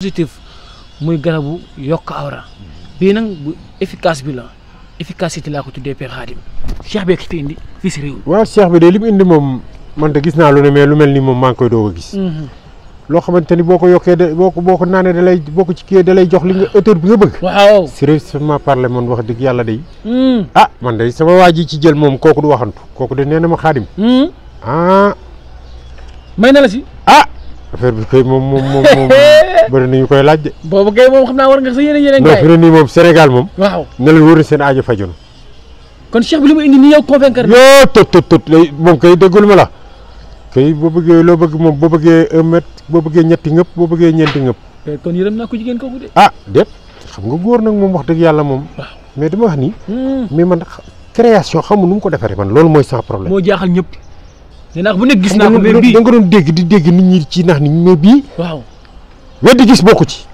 positif muy garabu yokk awra bii nag bu efficace bi la efficacité laa ko tuddee Père Khadim cheikh bi fi indi fii si réew. waaw cheikh bi de li mu indi moom man de gis naa lu ne mais lu mel ni moom maa ngi koy doog a gis. loo xamante ni boo ko yokkee de boo ko naanee da lay boo ko ci kii da lay jox li nga hauteur bi nga bëgg. waaw sérieusement parler man wax dëgg yàlla day. man de sama waa ji ci jël moom kooku du waxantu kooku de nee na ma Khadim. may na la si. affaire bi koy moom bëri nañu koy laaj de. boobu kay moom xam naa war nga sa yeneen non fi ne nii moom Sénégal moom. waaw ne leen wóor na seen aajo faju na. kon cheikh bi li mu indi nii yow convaincre na. yoo tot lay moom kay déggul ma la. kay boo bëggee loo bëgg moom boo bëggee 1 mètre boo bëggee ñetti ngëpp boo bëggee ñeenti ngëpp. kon yërëm naa ko jigéen kooku de. déet xam nga góor nag moom wax dëgg yàlla moom. waaw mais dama wax nii. mais man création xamu nu mu ko defaree man loolu mooy sans problème. moo jaaxal ñëpp. nee naa bu nekk gis naa ko mais bii da nga doon dégg di dégg nit ñi ci nax ni mais bii. waaw weddi gis bokku ci.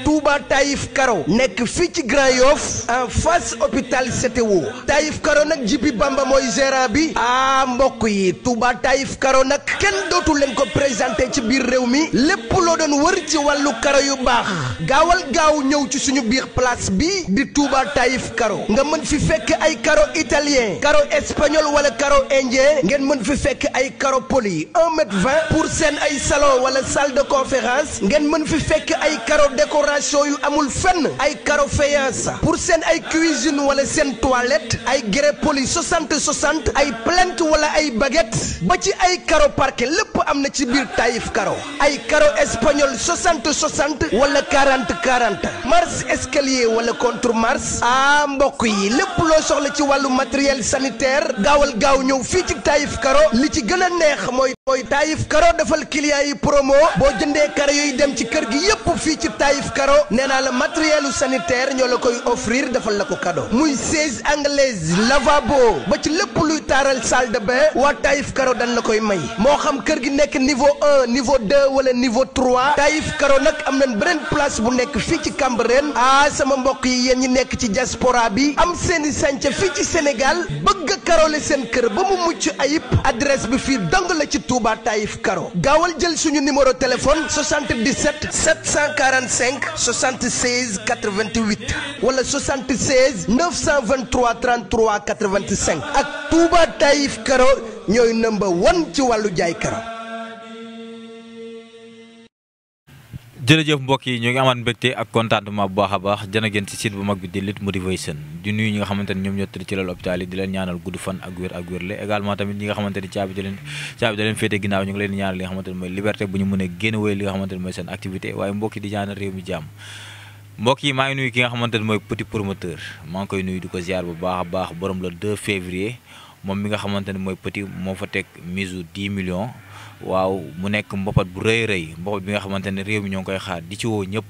Touba Taïf Karo nekk fii ci Grand Yoff en face hôpital CTO Taïf Karo nag Jibi Bamba mooy gérant bi mbokk yi Touba Taïf Karo nag kenn dootu leen ko présenté ci biir réew mi lépp loo doon wër ci wàllu karo yu baax gaawal gaaw ñëw ci suñu biir place bi di Touba Taïf Karo nga mën fi fekk ay karo italien karo espagnol wala karo indien ngeen mën fi fekk ay karo poli 1,20 m pour seen ay salon wala salle de conférence ngeen mën fi fekk ay karo décoration yu amul fenn ay karo faïence pour seen ay cuisine wala seen toilette ay grès poli 60 ay plinthe wala ay baguette ba ci ay karo parquet lépp am na ci biir Taïf Karo ay karo espagnol 60 wala 40 marche escalier wala contre marche mbokk yi lépp loo soxla ci wàllu matériel sanitaire gaawal gaaw ñëw fii ci Taïf Karo li ci gën a neex mooy Taïf Karo defal client yi promo boo jëndee karo yooyu dem ci kër gi yépp fii ci Taïf Karo nee naa la matériel sanitaire ñoo la koy offrir defal la ko cadeau muy siège anglaise lavabo ba ci lépp luy taaral salle de bain waa Taïf Karo dañ la koy may moo xam kër gi nekk niveau 1 niveau 2 wala niveau 3 Taïf Karo nag am nañ beneen place bu nekk fii ci Cambérène sama mbokk yi yéen ñi nekk ci diaspora bi am seeni sànca fii ci Sénégal bëgg a karole seen kër ba mu mucc ayib adresse bi fii dong la ci Touba Taïf Karo gaawal jël suñu numéro téléphone 77 745 76 88 wala 76 923 33 85 ak Touba Taïf Karo ñooy number 1 ci wàllu jaay karo. jërëjëf mbokk yi ñoo ngi amaat mbégte ak contentement bu baax a baax jën a gën ci site bu mag bi di Lutte Motivation di nuyu ñi nga xamante ni ñoom ñoo tëdd ci lal hôpital yi di leen ñaanal gudd fan ak wérle également tamit ñi nga xamante ni caabi da leen féete ginnaaw ñu ngi leen ñaanal li nga xamante ni mooy liberté bu ñu mën a génn wéy li nga xamante ni mooy seen activité waaye mbokk yi di ñaanal réew mi jàmm mbokk yi maa ngi nuyu ki nga xamante ni mooy petit promoteur maa ngi koy nuyu di ko ziar bu baax a baax borom le 2 février moom mi nga xamante ni mooy petit moo fa teg mise 10 millions waaw mu nekk mbopat bu rëy mbopat bi nga xamante ne réew mi ñoo ngi koy xaar di ci woo ñëpp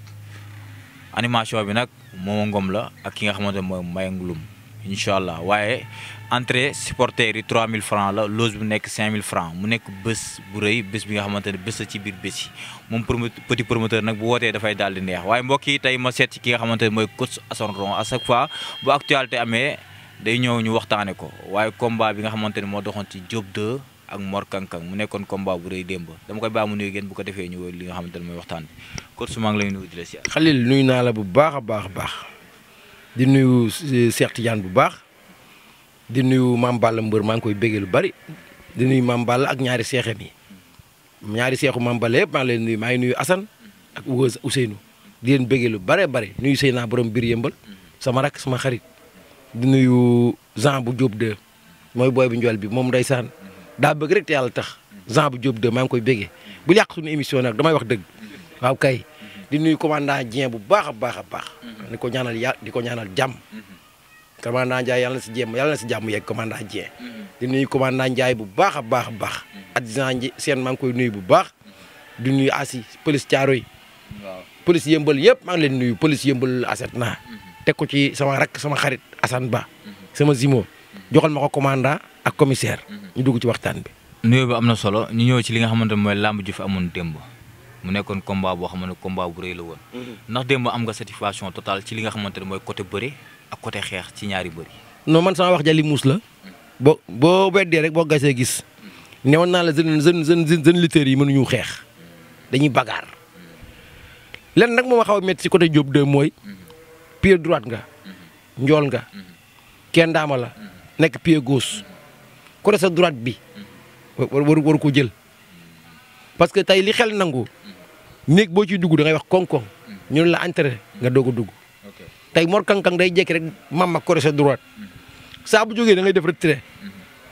animation bi nag Momo Ngom la ak ki nga xamante ne mooy Mbaye Ngulum incha allah waaye entrée supporters yi 3000 francs la loge bu nekk 5000 francs mu nekk bés bu rëy bés bi nga xamante ne bés la ci biir bés yi moom petit promoteur nag bu wootee dafay daal di neex waaye mbokk yi tey ma seet ci ki nga xamante ne mooy coach Assane Ron à chaque fois bu actualité amee day ñëw ñu waxtaane ko waaye combat bi nga xamante ne moo doxoon ci Diop 2 ak Mor Kankang mu nekkoon combat bu rëy démb dama koy baax mu nuyu ngeen bu ko defee ñu woy li nga xamante ne mooy waxtaan bi coach maa ngi lay nuyu di la siyaar. Khalil nuyu naa la bu baax a baax di nuyu Cheikh Tidiane bu baax di nuyu Mame Balla Mbër maa ngi koy béggee lu bari di nuyu Mame Balla ak ñaari seexam yi ñaari seexu Mame Balla yëpp maa ngi leen nuyu maa ngi nuyu Assane ak Ousseynou di leen béggee lu bare nuyu Seyna borom biir yëmbal sama rak sama xarit di nuyu Jean bu Diop 2 mooy booy bu njool bi moom ndeysaan daa bëgg rek te yàlla tax Jean bu Diop 2 maa ngi koy béggee bu yàq suñu émission nag damay wax dëgg waaw kay di nuyu commandant Dieng bu baax a baax di ko ñaanal di ko ñaanal jàmm commandant Ndiaye yàlla na si jàmm yegg commandant Dieng di nuyu commandant Ndiaye bu baax a baax adjudant seen maa ngi koy nuyu bu baax di nuyu asi police Thiaroye police yëmbal yëpp maa ngi leen nuyu police yëmbal aset naa teg ko ci sama rak sama xarit Assane Ba sama zimo joxal ma ko commandant ak commissaire ñu dugg ci waxtaan bi. nuyoo bi am na solo ñu ñëw ci li nga xamante ne mooy làmb ji fi amoon démb mu nekkoon combat boo xam ne combat bu rëy la woon. ndax démb am nga satisfaction totale ci li nga xamante ne mooy côté bëre ak côté xeex ci ñaari bëri. non man sama wax jali muus la boo weddee rek boo gasee gis newoon naa la jeune lutteurs yi mënuñu xeex dañuy bagaar lenn nag moom a xaw a métti ci côté Diop 2 mooy pied droite nga njool nga kenn daama la nekk pied gauche côté sa droite bi waru ko jël parce que tey li xel nangu néeg boo ciy dugg da ngay wax koŋ-koŋ ñu ne la entré nga doog a dugg tey Mor Kang Kang day jekki rek mam ak côté sa droite saa bu jógee da ngay def retrait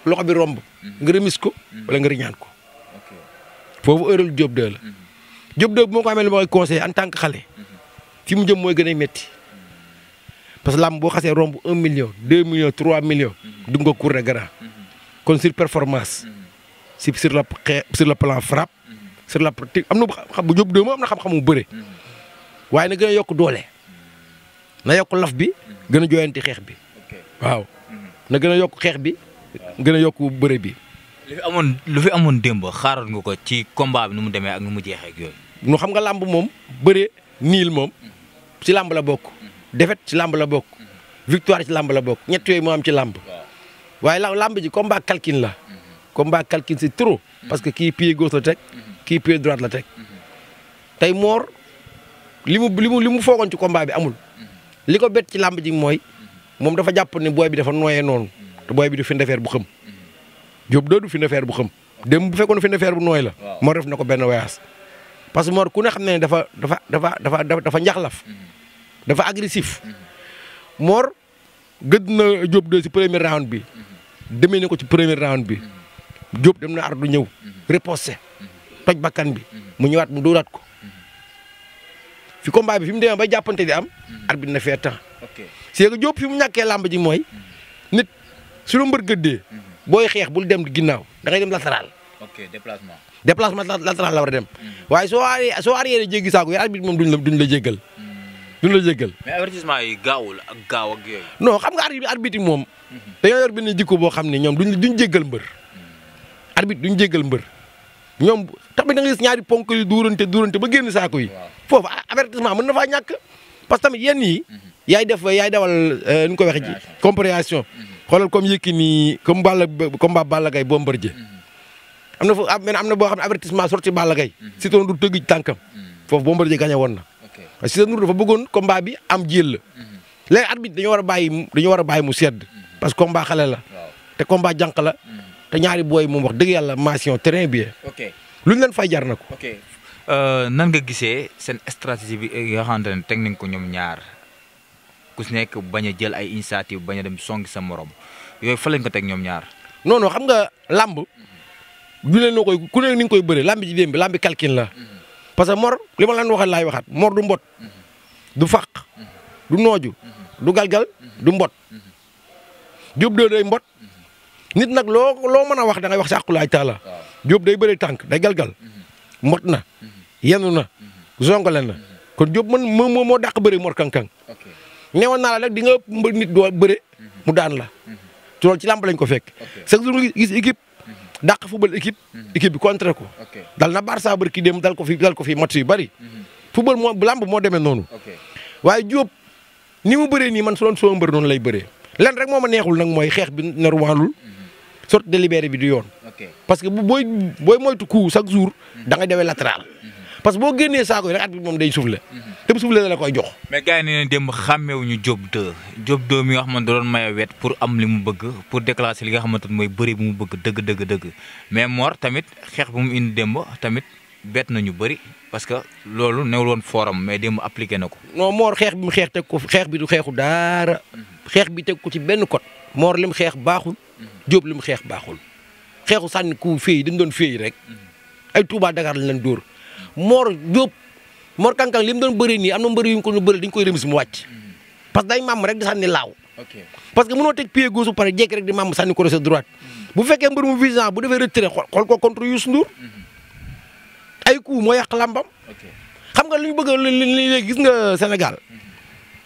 loxo bi romb nga remis ko wala nga riñaan ko foofu heurel Diop 2 la Diop 2 bu ma ko amee lu ma koy conseillé en tant que xale fi mu jëm mooy gën a métti parce que làmb boo xasee romb 1 million 2 millions 3 millions dugg nga cour de grand kon sur performance sur le plan frappe sur la pratique am na xam bu Diop 2 moom am na xam-xamu bëre waaye na gën a yokk doole na yokk laf bi gën a jooyanti xeex bi waaw na gën a yokk xeex bi gën a yokk bëre bi. lu fi amoon démb xaaroon nga ko ci combat bi nu mu demee ak nu mu jeexee ak yooyu. nu xam nga làmb moom bëre niil moom ci làmb la bokk défaite ci làmb la bokk victoire ci làmb la bokk ñett yooyu moo am ci làmb waaye làmb ji combat calcul la combat calcul c'est trop parce que kii pied gauche la teg kii pied droite la teg tey Mor li mu foogoon ci combat bi amul li ko bett ci làmb ji mooy moom dafa jàpp ne booy bi dafa nooyee noonu te booy bi du fi ndefeer bu xëm Diop 2 du fi ndefeer bu xëm dem bu fekkoon fi ndefeer bu nooy la Mor def na ko benn voyage parce que Mor ku ne xam ne dafa njaxlaf dafa agressif Mor gëdd na Diop 2 ci premier round bi demee na ko ci premier round bi Diop dem na ardu ñëw riposté toj bakkan bi mu ñëwaat mu dóoraat ko fi combat bi fi mu demee ba jàppante di am arbitre na fee temps c'est que Diop fi mu ñàkkee làmb ji mooy nit su la mbër gëddee booy xeex bul dem ginnaaw da ngay dem latéral. déplacement latéral la war a dem waaye soo arrière jéggi saako yi arbitre moom duñ la jéggal. mais avertissement yi gaawul ak gaaw ak yooyu. non xam nga arbitre moom dañoo yor benn jikko boo xam ne ñoom duñ jéggal mbër arbitre duñ jéggal mbër ñoom tamit da nga gis ñaari ponk yi duurante ba génn saako yi foofu avertissement mën na faa ñàkk parce que tamit yenn yi yaay dawal nu ko waxee ci compréhension xoolal comme Yékini comme combat Balla Gaye Bombardier am na boo xam ne avertissement sorti Balla Gaye Sitor Ndour tëgg tànkam foofu Bombardier gagné woon na parce que Sitor Ndour dafa bëggoon combat bi am jël la léegi arbitre dañoo war a bàyyi mu sedd parce que combat xale la te combat jànq la te ñaari booy moom wax dëgg yàlla mention très bien lu ñu leen fay jar na ko. nan nga gisee seen stratégie bi nga xamante ne teg nañ ko ñoom ñaar ku si nekk bañ a jël ay initiative bañ a dem songi sa morom yooyu fa lañ ko teg ñoom ñaar. non xam nga làmb du leen noo koy ku ne ni nga koy bëree làmb ji démb bi làmb calcul la parce que Mor li ma leen waxal laay waxaat Mor du mbot du faq du nooju du galgal du mbot Diop 2 day mbot nit nag loo mën a wax da ngay wax si àqulaay taala Diop day bëree tànk day galgal mbot na yenu na zongale na kon Diop moo dàq bëri Mor Kang Kang neewoon naa la rek di nga nit doo bëre mu daan la loolu ci làmb lañ ko fekk chaque jour gis équipe dàq football équipe bi contre ko dal na Barça bër ki dem dal ko fi match yu bari football làmb moo demee noonu waaye Diop ni mu bëree nii man su doon soo mbër noonu lay bëree len rek moo ma neexul nag mooy xeex bi normalul sorte délibéré bi du yoon parce que booy moytu coup chaque jour da ngay dewee latéral parce que boo génnee saako yi rek at bi moom day soufflé te bu soufflé la koy jox. mais gars yi nee nañ démb xàmmeewuñu Diop 2 mi nga xamante da doon maye wet pour am li mu bëgg pour déclasser li nga xamante ne mooy bëri bu mu bëgg dëgg mais Mor tamit xeex bu mu indi démb tamit bett nañu bëri parce que loolu newul woon forum mais démb appliqué na ko. non Mor xeex bi mu xeex teg ko xeex bi du xeexu daara xeex bi teg ko ci benn code Mor lim xeex baaxul Diop lim xeex baaxul xeexu sànni ku féey dañu doon féey rek ay Touba Dakar lañ leen dóor Mor Diop Mor Kang Kang li mu doon bëri nii am na mbëri yu ñu ko bëri dañu koy remis mu wàcc parce que day màmm rek di sànni laaw parce que mënoo teg pied gauche bu pare jékki rek di màmm sànni ko sa droite bu fekkee mbër mu visant bu defee retiré xool ko contre Youssou Ndour ay coup moo yàq làmbam xam nga lu ñu bëgg léegi gis nga Sénégal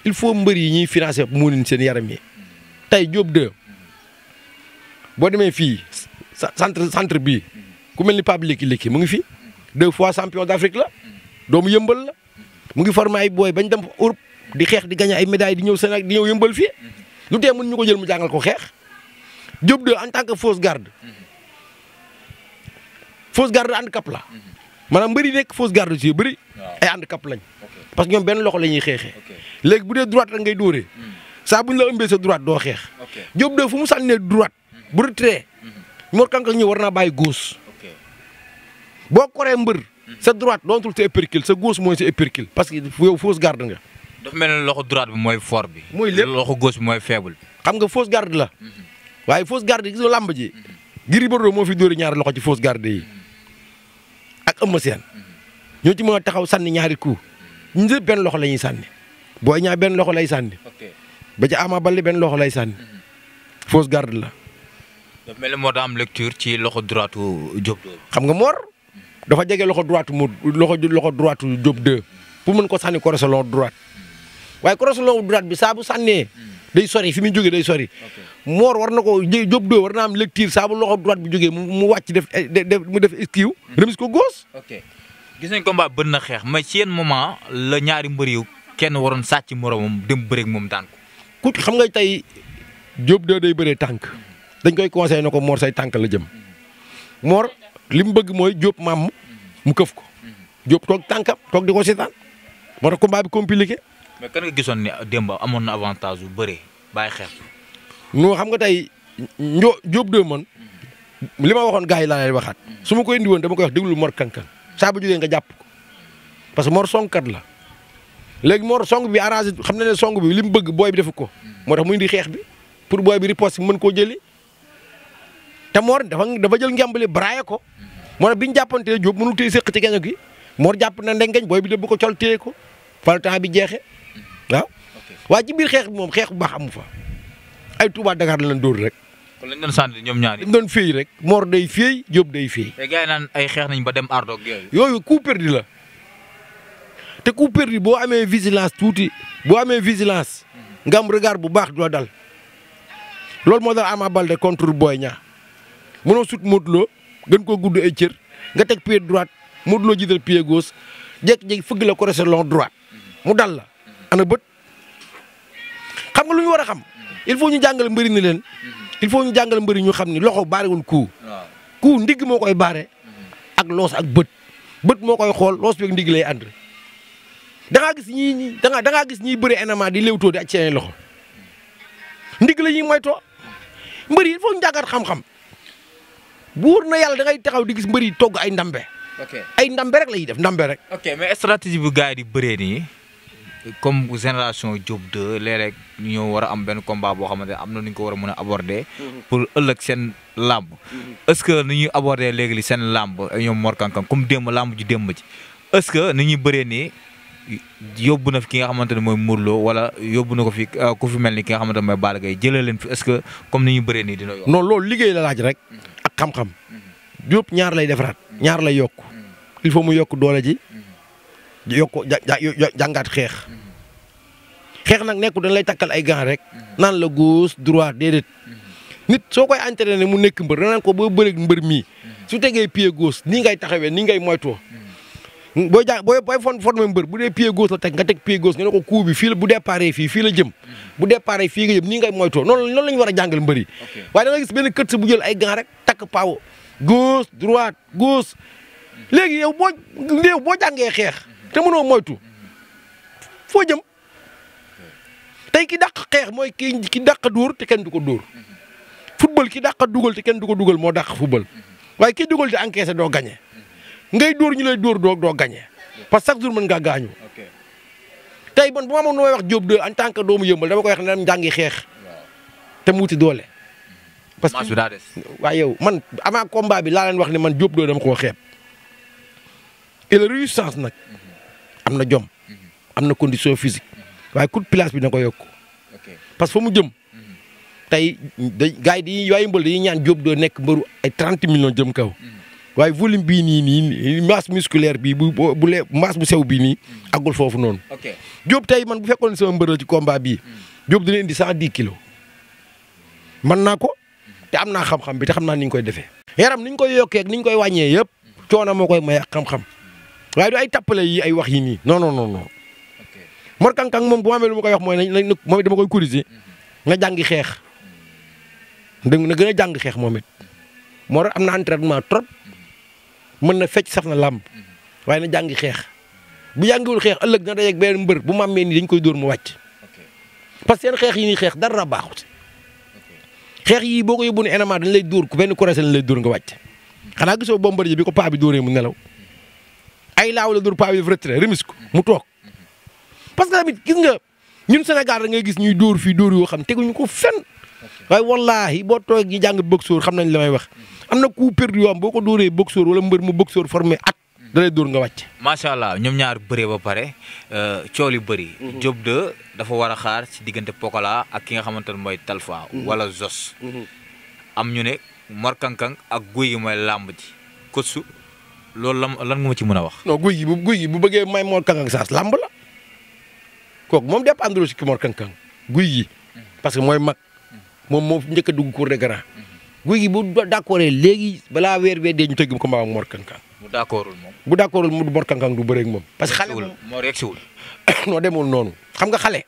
il faut mbër yi ñuy financé mu leen seen yaram yi tey Diop 2 boo demee fii centre bii ku mel ni Pape Léki mu ngi fi 2 fois champion d'Afrique la doomu yëmbal la mu ngi formé ay booy bañ dem Europe di xeex di gagné ay médailles di ñëw Sénégal di ñëw yëmbal fii lu tee mën ñu ko jël mu jàngal ko xeex Diop 2 en tant que fausse garde fausse garde handicap la maanaam mbëri nekk fausse garde si bëri ay handicap lañ parce que ñoom benn loxo la ñuy xeexee léegi bu dee droite la ngay dóoree saa bu ñu la ëmbee sa droite doo xeex Diop de fu mu sànnee droite bu retiré Mor Kang Kang ñëw war naa bàyyi gauche boo koree mbër sa droite dootul sa uppercut sa gauche mooy sa uppercut parce que yow fausse garde nga. dafa mel ne loxo droite bi mooy fort bi. mooy lépp loxo gauche bi mooy faible bi. xam nga fausse garde la waaye fausse garde gis nga làmb ji Gris Bordeaux moo fi dóori ñaari loxo ci fausse garde yi ak Eumeu Sène ñoo ci mën a taxaw sànni ñaari coup ñu ñëpp benn loxo la ñuy sànni Boy Niang benn loxo lay sànni ba ca Ama Baldé benn loxo lay sànni fausse garde la. dafa mel ni moo daa am lecture ci loxo droite Diop 2. xam nga Mor dafa jege loxo droite mu loxo droite Diop 2 pour mën ko sànni croisillon droite waaye croisillon droite bi saa bu sànnee day sori fi muy jógee day sori. Mor war na ko Diop 2 war na am lecture saa bu loxo droite bi jógee mu wàcc mu def esquive remise ko gauche. ok gis nañ combat bën na xeex mais ci yenn moment la ñaari mbër yi kenn waroon sàcc moromam dem bëreeg moom daan ko. ku xam nga tey Diop 2 day bëree tànk dañ koy conseillé na ko Mor say tànk la jëm Mor li mu bëgg mooy Diop maam mu këf ko Diop toog tànkam toog di ko seetaan moo tax combat bi compliqué. mais kan nga gisoon ne démb amoon na avantage bu bëree bàyyi xeex. non xam nga tey Diop 2 man li ma waxoon gars yi laa lay waxaat su ma koy indi woon dama koy wax déglu Mor Kang Kang saa bu jógee nga jàpp ko parce que Mor songkat la léegi Mor song bi arrangé xam na ne song bi li mu bëgg booy bi defu ko moo tax mu indi xeex bi pour booy bi riposte mën koo jëli te Mor dafa jël ngembali braaye ko moo tax bi ñu jàppantee Diop mënul téye sëq ci geño gi Mor jàpp na ndengeñ booy bi dëbb ko col téye ko fa temps bi jeexee waaw waaye ci biir xeex bi moom xeex bu baax amu fa ay Touba Dakar la leen dóor rek. kon lañ doon sant ñoom ñaar yi. dañ doon féey rek Mor day féey Diop day féey. te gars yi naan ay xeex nañ ba dem ardo ak yooyu. yooyu coup perdu la te coup perdu boo amee vigilance tuuti boo amee vigilance nga am regard bu baax du la dal loolu moo dal Ama Baldé contre Boy Niang mënoo sut Modou Lo gën koo gudd ay cër nga teg pied droite Modou Lo jiital pied gauche jékki-jékki fëgg la croisillon droite mu dal la ana bët xam nga lu ñu war a xam il faut ñu jàngal mbëri ni leen il faut ñu jàngal mbëri ñu xam ni loxo baarewul coup coup ndigg moo koy baare ak loos ak bët moo koy xool loos bi ak ndigg lay ànd da ngaa gis ñii da ngaa gis ñiy bëri MMA di léewtoo di ak seen loxo ndigg la ñuy moytoo mbëri il faut ñu jàngat xam-xam buur na yàlla da ngay taxaw di gis mbëri togg ay ndambe. ay ndambe rek la ñuy def ndambe rek. ok mais stratégie bu gars yi di bëree nii comme génération Diop 2 léeg-léeg ñu ñëw war a am benn combat boo xamante ne am na nu ñu ko war a mën a aborder. pour ëllëg seen làmb. est-ce que ni ñuy aborder léegi li seen làmb ñoom Mor Kang Kang comme démb làmb ji démb ji est-ce que ni ñuy bëree nii yóbbu na fi ki nga xamante ne mooy Modou Lo wala yóbbu na ko fi ku fi mel ni ki nga xamante ne mooy Balla Gaye jëlee leen fi est-ce que comme ni ñuy bëree nii dina yomb. non loolu liggéey la laaj rek ak xam-xam Diop ñaar lay defaraat ñaar lay yokk il faut mu yokk doole ji yokk jàngaat xeex nag nekkul dañ lay takkal ay gants rek naan la gauche droite déedéet nit soo koy entraîné mu nekk mbër danaan ko boo bëreeg mbër mii su tegee pied gauche nii ngay taxawee nii ngay moytoo booy formé mbër bu dee pied gauche la teg nga teg pied gauche nga ne ko coup bi fii la bu déparé fii la jëm bu déparé fii nga jëm nii ngay moytoo noonu la ñu war a jàngal mbër yi waaye da nga gis benn kët bu jël ay gants rek takk paaw gauche droite gauche léegi yow boo jàngee xeex te mënoo moytu foo jëm tey ki dàq xeex mooy ki dàq dóor te kenn du ko dóor football ki dàq dugal te kenn du ko dugal moo dàq football waaye ki dugal te encaissé doo gagné ngay dóor ñu lay dóor doo gagné parce que chaque jour mën ngaa gaañu. tey man bu ma amoon nu may wax Diop 2 en tant que doomu yëmbal dama koy wax ne dem jàngi xeex te mu wuti doole. parce que daa des. waaye yow man avant combat bi laa leen wax ne man Diop 2 dama koo xeeb il a résistance nag am na jom am na condition physique waaye coup de place bi na ko yokk parce que fa mu jëm tey gars yi dañuy waaye mbël dañuy ñaan Diop 2 nekk mbëru ay 30 millions jëm kaw waaye volume bii nii masse musculaire bii bu lee masse bu sew bii nii agul foofu noonu. Diop tey man bu fekkoon sama mbër la ci combat bii Diop dina indi 110 kilos mën naa ko te am naa xam-xam bi te xam naa ni ñu koy defee. yaram ni ñu koy yokkee ak ni ñu koy wàññee yëpp coono moo koy may ak xam-xam waaye du ay tappale yi ay wax yi nii non. Mor Kang Kang moom bu ma amee lu ma koy wax mooy nañ moom it dama koy corriger nga jàngi xeex na gën a jàng xeex moom it moo am na entraînement trop mën na fecc saf na làmb waaye na jàngi xeex bu jàngiwul xeex ëllëg na dajeeg benn mbër bu màmmee nii dañ koy dóor mu wàcc parce que seen xeex yi ñuy xeex dara baaxut xeex yii boo ko yóbbu ne MMA dañ lay dóor ku benn korese lañ lay dóor nga wàcc xanaa gisoo Bombardier bi ko paa bi dóoree mu nelaw ay laaw la dóor paa bi def retraite remis ko mu toog parce que tamit gis nga ñun Sénégal da ngay gis ñuy dóor fii dóor yoo xam teguñu ko fenn waaye wallaahi boo toog ñi jàng boxeur xam nañ la may wax am na coup perdu yoo am boo ko dóoree boxeur wala mbër mu boxeur formé at da lay dóor nga wàcc. macha allah ñoom ñaar bëree ba pare coow li bëri. Diop 2 dafa war a xaar ci diggante Pokola ak ki nga xamante ne mooy Talfa. wala Zos. am ñu ne Mor Kankang ak Guy gi mooy làmb ji kotsu loolu lan nga ma ci mën a wax. non Guy gi bu bëggee may Mor Kankang saas làmb la kooku moom dépp ànduloo ci ki Mor Kankang Guy gi parce que mooy mag moom moo njëkk a dugg cour des grands Guy gi bu d'accord léegi balaa weer dee ñu tëgg ko mbaa ak Mor Kankang. bu d'accordul moom. bu d'accordul mu Mor Kankang du bëreeg moom. parce que xale moo regsiwul. noo demul noonu xam nga xale.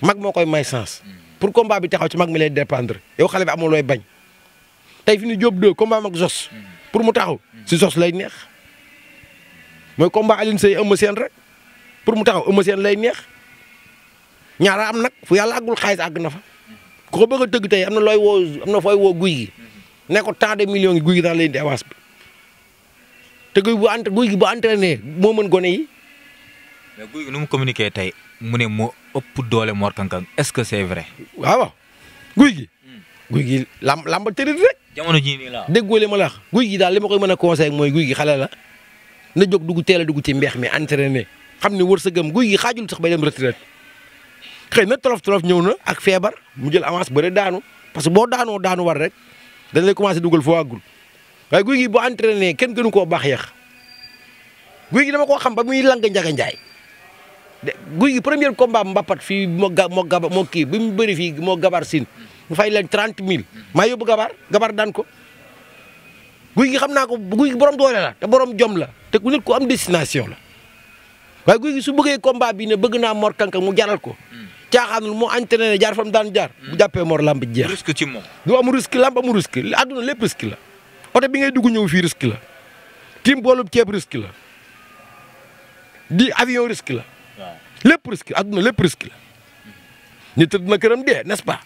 mag moo koy may sens. pour combat bi taxaw ci mag mi lay dépendre yow xale bi amoo looy bañ tey fi ni Diop 2 combat mag Zos pour mu taxaw si Zos lay neex mooy combat Alioune Seye Eumeu Sène rek pour mu taxaw Eumeu Sène lay neex ñaara am nag fu yàlla àggul xaalis àgg na fa ku ko bëgg a tëgg tey am na fooy woo Guy gi ne ko tant de millions yi Guy gi daan lay indi avance bi. te Guy gi bu entraîné moo mën gone yi. mais Guy gi nu mu communiqué tey mu ne moo ëpp doole Mor Kankang est-ce que c'est vrai. waaw Guy gi. Guy gi làmb tërit rek. jamono jii nii la déggoo li ma la wax Guy gi daal li ma koy mën a conseillé mooy Guy gi xale la na jóg teel a dugg ci mbeex mi entraîné xam ne wërsëgam Guy gi xaajul sax bay dem retraite xëy na tolof ñëw na ak feebar mu jël avance bëre daanu parce que boo daanu war rek dañ lay commencé dugal foo àggul. waaye Guy gi boo entraîné kenn gënu koo baax yeex Guy gi dama koo xam ba muy lang Njaga Njaay Guy gi premier combat mbapat fii moo kii bi mu bëri fii moo gabar siin mu fay leen 30 000 maa yóbbu gabar daan ko Guy gi xam naa ko Guy gi borom doole la te borom jom la te ku nit ko am destination la waaye Guy gi su bëggee combat bi ne bëgg naa Mor Kankang mu jaral ko caaxaanul mu entraîné jaar fa mu daan jaar bu jàppee Mor lamb jeex. risque ci moom. du am risque lamb amul risque àdduna lépp risque la. oto bi ngay dugg ñëw fii risque la tim boolub ceeb risque la di avion risque la lépp risque adduna lépp risque la nit tëdd na këram dee n'est-ce pas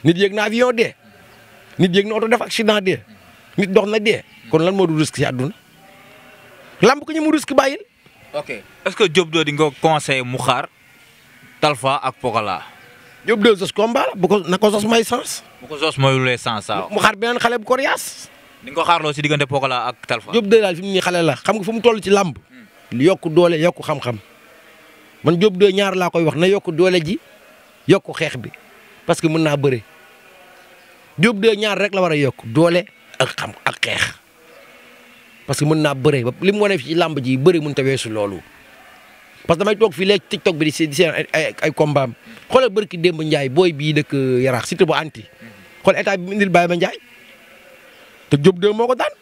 nit yéeg na avion dee nit yéeg na oto def accident dee nit dox na dee kon lan moo du risque ci adduna lamb ko ñu mu risque bàyyil. ok est-ce que Diop 2 di nga conseillé mu xaar Talfa ak Pokola. Diop 2 Zos combat la bu ko na ko Zos may sens. bu ko Zos mooy lu lay sens waaw. mu xaar beneen xale bu ko riyaas. di nga ko xaarloo si diggante Pokola ak Talfa. Diop 2 daal fi mu nii xale la xam nga fu mu toll ci làmb yokk doole yokk xam-xam man Diop 2 ñaar laa koy wax na yokk doole ji yokk xeex bi parce que mën naa bëre Diop 2 ñaar rek la war a yokk doole ak xam ak xeex parce que mën naa bëre ba li mu wane fi ci làmb ji bëre mënut a weesu loolu parce que damay toog fii léegi TikTok bi di seen ay combat am xoolal bërki démb Ndiaye booy bii dëkk Yaraax Siteu bu anti xool état bi mu indil Baye Ma Ndiaye te Diop 2 moo ko daan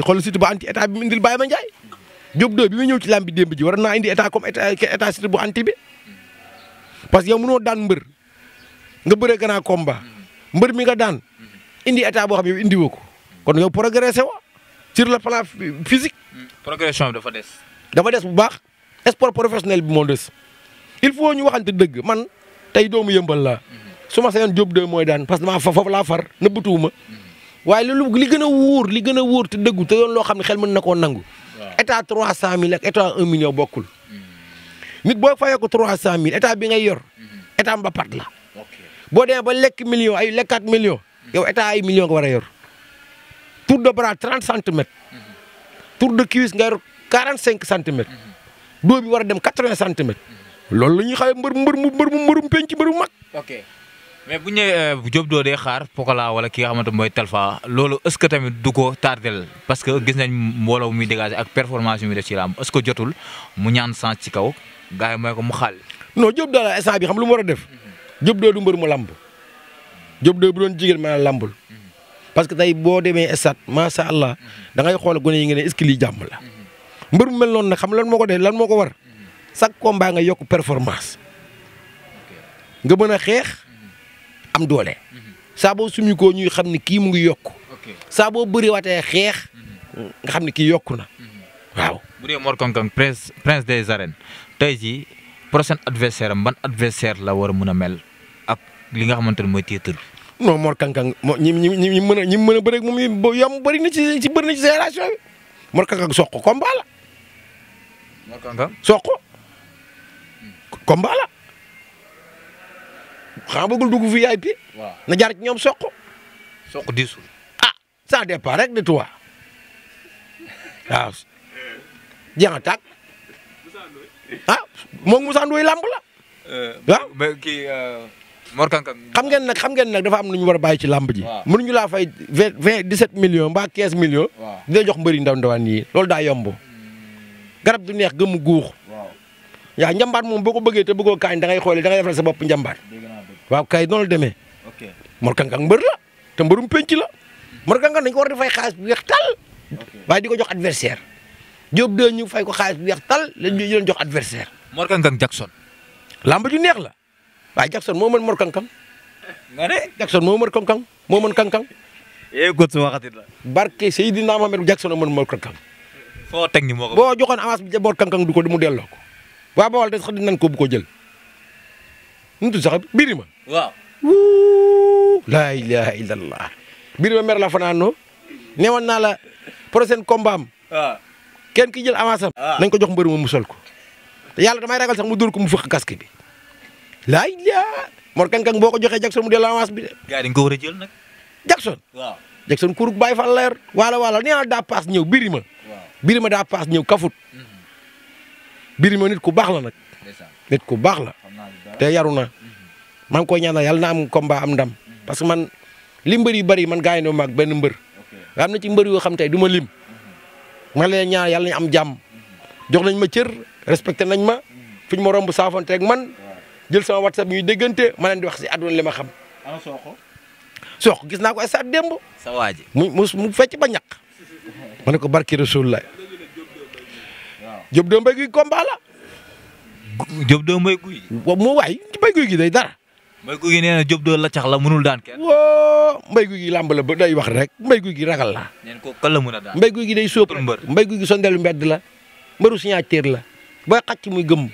xool Siteu bu anti état bi mu indil Baye Ma Ndiaye Diop 2 bi muy ñëw ci làmb bi démb ji war naa indi état comme état Siteu bu anti bi parce que yow mënoo daan mbër nga bëree grand combat mbër mi nga daan indi état boo xam ne yow indi woo ko kon yow progressé wa sur le plan physique. progression bi dafa des. dafa des bu baax sport professionnel bi moo des il faut ñu waxante dëgg man tey doomu yëmbal laa su ma sayoon Diop 2 mooy daan parce que damaa foofu laa far nëbbatuwuma waaye loolu li gën a wóor te dëggu te doon loo xam ne xel mën na koo nangu. état 300000 ak état 1 million bokkul. nit boo fayee ko 300000 état bi ngay yor état mbapat la. boo demee ba lekk million ay lekkaat million yow état ay million nga war a yor. tour de bras 30 centimètres. tour de cuisse nga yor 45 centimètres. doo bi war a dem 80 centimètres. loolu la ñuy xayma mbërum penc mbërum mag. ok mais bu ñu nee Diop 2 dee xaar Pokola wala ki nga xamante mooy Talfa loolu est-ce que tamit du ko tardel parce que gis nañ mbooloo muy dégager ak performance yu muy def ci làmb est-ce que jotul mu ñaan sens ci kaw gars yi mooy ko mu xaal. non Diop 2 la instant bi xam lu mu war a def. Diop 2 du mbër mu lamb. Diop 2 bu doon jigéen ma lambul. parce que tey boo demee stade macha allah da ngay xool gone yi nga ne est-ce que lii jàmm la. mbër mu mel noonu nag xam lan moo ko def lan moo ko war chaque combat nga yokk performance nga mën a xeex am doole saa boo sumi ko ñuy xam ne kii mu ngi yokk saa boo bëri watee xeex nga xam ne kii yokku na waaw. bu dee Mor Kang Kang prince des arènes tey jii prochain adversaire am ban adversaire la war a mën a mel ak li nga xamante ne mooy titre bi. non Mor Kang Kang ñi mën a bëri ak moom yom bëri na ci génération bi Mor Kang Kang soq combat la. Mor Kang Kang soq combat la xam bëggul dugg VIP. waaw na jaar ci ñoom soq. soq diisul. ah ça dépend rek de toi waaw jeex na tàkk ah moom Moussa Ndoye lamb la. waaw mais kii Mor Kang Kang. xam ngeen nag dafa am lu ñu war a bàyyi ci lamb ji. waaw mënuñu laa fay 17 millions mbaa 15 millions. waaw dina jox mbëri ndaw ndawaan yi loolu daa yomb. garab du neex gëmu guux. waaw yaa njambaat moom boo ko bëggee te bëggoo kaañ da ngay xoolee da ngay defal sa bopp njambaat. waaw kay noonu la demee. ok Mor Kang Kang mbër la te mbërum penc la Mor Kang Kang dañ ko war a fay xaalis bu weex tal waaye di ko jox adversaire Diop de ñu fay ko xaalis bu weex tal lañ leen jox adversaire. Mor Kang Kang Jackson. lamba ju neex la waaye Jackson moo mën Mor Kang Kang. nga ne. Jackson moo mën Kang Kang moo mën Kang Kang. góor su waxatit la. barke Seydina Mohamed Jackson a mën Mor Kang Kang. foo teg ni moo ko. boo joxoon avance bi Mor Kang Kang du ko mu delloo ko waa Bawol de sax dinañ ko bu ko jël nu mu tudd sax Birima. waaw. wuu laa ilaha illallah Birima mer la fanaanoo newoon naa la prochain combat am waaw. kenn ki jël avance am. nañ ko jox mbër mu sol ko te yàlla damay ragal sax mu dóor ko mu fëq casque bi laa ilaha Mor Kang Kang boo ko joxee Jackson mu delloo avance bi de. gars yi dañ ko war a jël nag. Jackson. waaw. Jackson kuruk bàyyi fa leer wala nee naa daa paas ñëw Birima. waaw. Birima daa paas ñëw kafut. Birima nit ku baax la nag. nit ku baax la. te yaru na. maa ngi koy ñaanal yàlla na am combat am ndam. parce que man li mbër yu bëri man gars yi ma ak benn mbër. nga am na ci mbër yoo xam tey du ma lim. ma leen ñaan yàlla nañu am jàmm. jox nañ ma cër respecté nañ ma. fu ñu ma romb saafante ak man. jël sama WhatsApp ñuy déggante ma leen di wax si àdduna li ma xam. ana Sokh. Sokh gis naa ko stade démb. sa waa ji. mu fecc ba ñaq. ma ne ko barki Rasulullah. Diop de Mbaye Guy combat la. Diop de Mbaye Guy. waaw moo waay Mbaye Guy gi day dara. Mbaye Guy gi nee na Diop de la cax la mënul daan kenn. woo Mbaye Guy gi làmb la ba day wax rek Mbaye Guy gi ragal la. neen ko kan la mën a daan. Mbaye Guy gi day sóob mbër. Mbaye Guy gi sondelu mbedd la. mbëru signature la. booy xacc muy gëmm.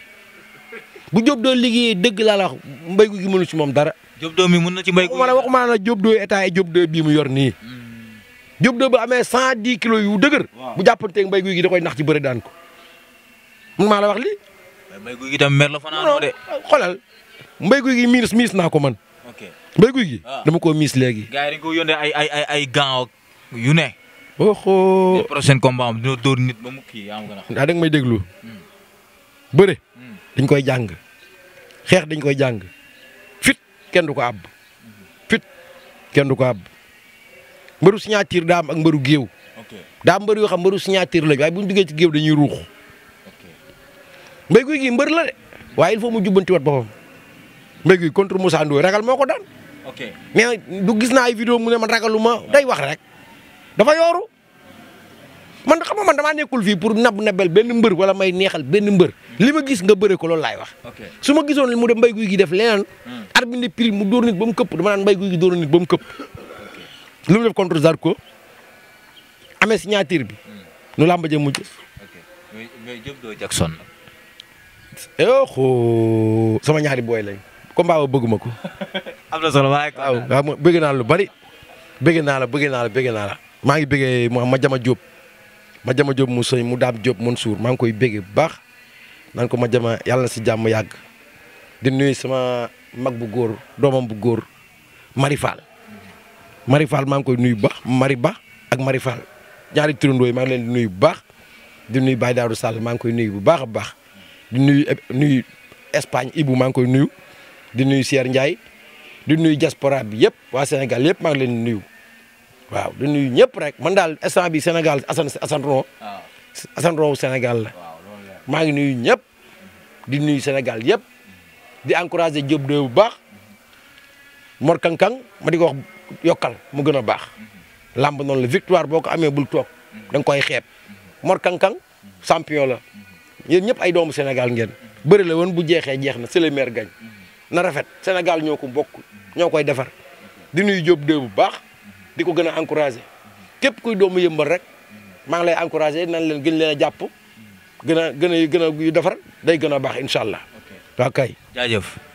bu Diop de liggéeyee dëgg laa la wax Mbaye Guy gi mënu ci moom dara. Diop de mi mën na ci Mbaye Guy. waxuma la Diop de état yi Diop de bii mu yor nii. Diop de bu amee 110 kilos yu dëgër. bu jàppanteeg Mbaye Guy gi da koy nax ci bëre daan ko. man maa la wax lii. Mbaye Guy gi tam mer la fanaanoo de. xoolal Mbaye Guy gi miis naa ko man. ok Mbaye Guy gi. dama koo miis léegi. gars yi dañ ko yónnee ay gants yu ne. oho. prochain combat am dina dóor nit ba mu kii yaa ma gën a xam. daa danga may déglu. bëre. dañ koy jàng. xeex dañ koy jàng. fit kenn du ko àbb. fit kenn du ko àbb. mbëru signature daa am ak mbëru géew. daa am mbër yoo xam mbëru signature lañ waaye bu ñu duggee ci géew dañuy ruux. Mbaye Guy gi mbër la de waaye il faut mu jubbanti wat boppam Mbaye Guy contre Moussa Ndoye ragal moo ko daan. ok mais du gis naa ay vidéo mu ne man ragaluma day wax rek dafa yooru man xam nga man damaa nekkul fii pour nebel benn mbër wala may neexal benn mbër li ma gis nga bëre ko loolu laay wax. su ma gisoon mu dem Mbaye Guy gi def leneen. arbitre ne prix mu dóor nit ba mu këpp dama naan Mbaye Guy gi dóor nit ba mu këpp. lu mu def contre Zarko amee signature bi nu làmb ja mujj. mais Diop de Jackson. sama ñaari booy lañ combat ba bëgguma ko. am na solo waaye. waaw bëgg naa lu bari bëgg naa la maa ngi bëggee ma jama Diop mu sëñ mu daam Diop Mansour maa ngi koy bëggee bu baax naan ko ma jama yàlla na si jàmm yàgg di nuyu sama mag bu góor doomam bu góor Mari Fall maa ngi koy nuyu bu baax Mari Ba ak Mari Fall ñaari turandoo yi maa ngi leen di nuyu bu baax di nuyu Baye Daouda Sall maa ngi koy nuyu bu baax a baax di nuyu Espagne Ibou maa ngi koy nuyu di nuyu Sier Ndiaye di nuyu diaspora bi yëpp waa Sénégal yëpp maa ngi leen di nuyu waaw di nuyu ñëpp rek man daal instant bi Sénégal Assane Ro Sénégal la maa ngi nuyu ñëpp di nuyu Sénégal yëpp di encourager Diop de bu baax Mor Kang Kang ma di ko wax yokkal mu gën a baax lamb noonu la victoire boo ko amee bul toog da nga koy xeeb Mor Kang Kang champion la yéen ñëpp ay doomu Sénégal ngeen bëri la woon bu jeexee jeex na c'est le maire gagne na rafet Sénégal ñoo ko bokk ñoo koy defar di nuyu Diop de bu baax di ko gën a encourager képp kuy doomu yëmbal rek maa ngi lay encouragé nañ leen gën leen a jàpp gën a yu defar day gën a baax incha allah. ok waaw kay. jaajëf.